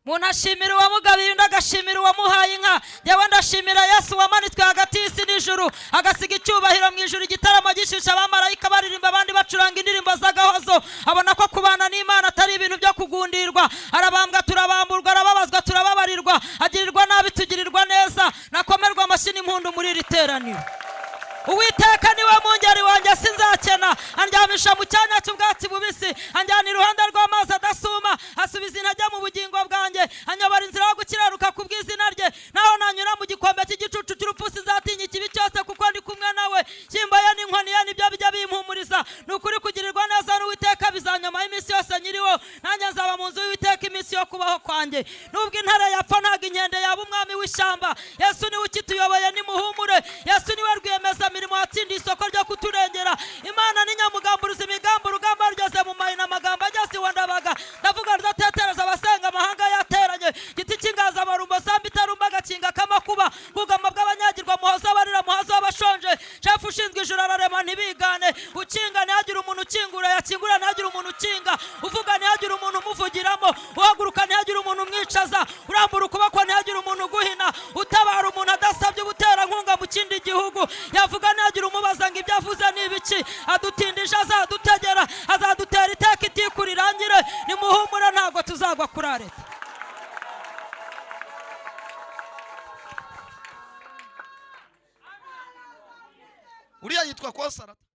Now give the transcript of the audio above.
Umuntu ashimira uwamugabiye, undi agashimira uwamuhaye inka. Njyewe ndashimira Yesu wamanitswe hagati y'isi n'ijuru, agasiga icyubahiro mu ijuru. Igitaramo gishyushya, abamarayika baririmba, abandi bacuranga indirimbo z'agahozo. Abona ko kubana n'Imana atari ibintu byo kugundirwa. Arabambwa turabamburwa, arababazwa turababarirwa, agirirwa nabi tugirirwa neza. Nakomerwa amashyi n'impundu muri iri teraniro. Uwiteka niwe mungeri wanjye, sinzakena. Andyamisha mu cyanya cy'ubwatsi bubisi, anjyana iruhande rw'amazi adasuma, asubiza intege mu bugingo bwanjye, anyobora inzira yo gukiranuka ku bw'izina rye. Naho nanyura mu gikombe cy'igicucu cy'urupfu, sinzatinya ikibi cyose, kuko ndi kumwe nawe. Shyimbo ye n'inkoni ye nibyo bijya bimpumuriza. Ni ukuri, kugirirwa neza n'Uwiteka bizanyomaho iminsi yose nyiriho, nanjye nzaba mu nzu y'Uwiteka iminsi yo kubaho kwanjye. Nubwo intare yapfa, ntabwo inkende yaba umwami w'ishyamba. Yesu niwe ukituyoboye, nimuhumure. Yesu niwe rwiyemezamirimo watsindiye isoko ryo kuturengera. Imana ni nyamugamburuza imigambi, urugamba rugeze mu mahina, amagambo ageze iwa Ndabaga. Ndavuga rudatetereza abasenga, amahanga yateranye. Giti cy'inganzamarumbo, samba itarumba, agakinga k'amakuba, bwugama bw'abanyagirwa, muhoza abarira, muhaza w'abashonje, shefu ushinzwe ijuru, ararema ntibigane. Ukinga ntihagire umuntu ukingura, yakingura ntihagire umuntu ukinga, uvuga ntihagire umuntu umuvugiramo, uhaguruka ntihagire umuntu umwicaza, urambura ukuboko ntihagire umuntu uguhina, utabara umuntu adasabye ubuterankunga mu kindi gihugu, yavuga ntihagire umubaza ngo ibyo avuze ni ibiki. Adutindije azadutegera, azadutera iteka itiku rirangire. Nimuhumure, ntabwo tuzagwa kuri areta. Uriya yitwa Kosarata.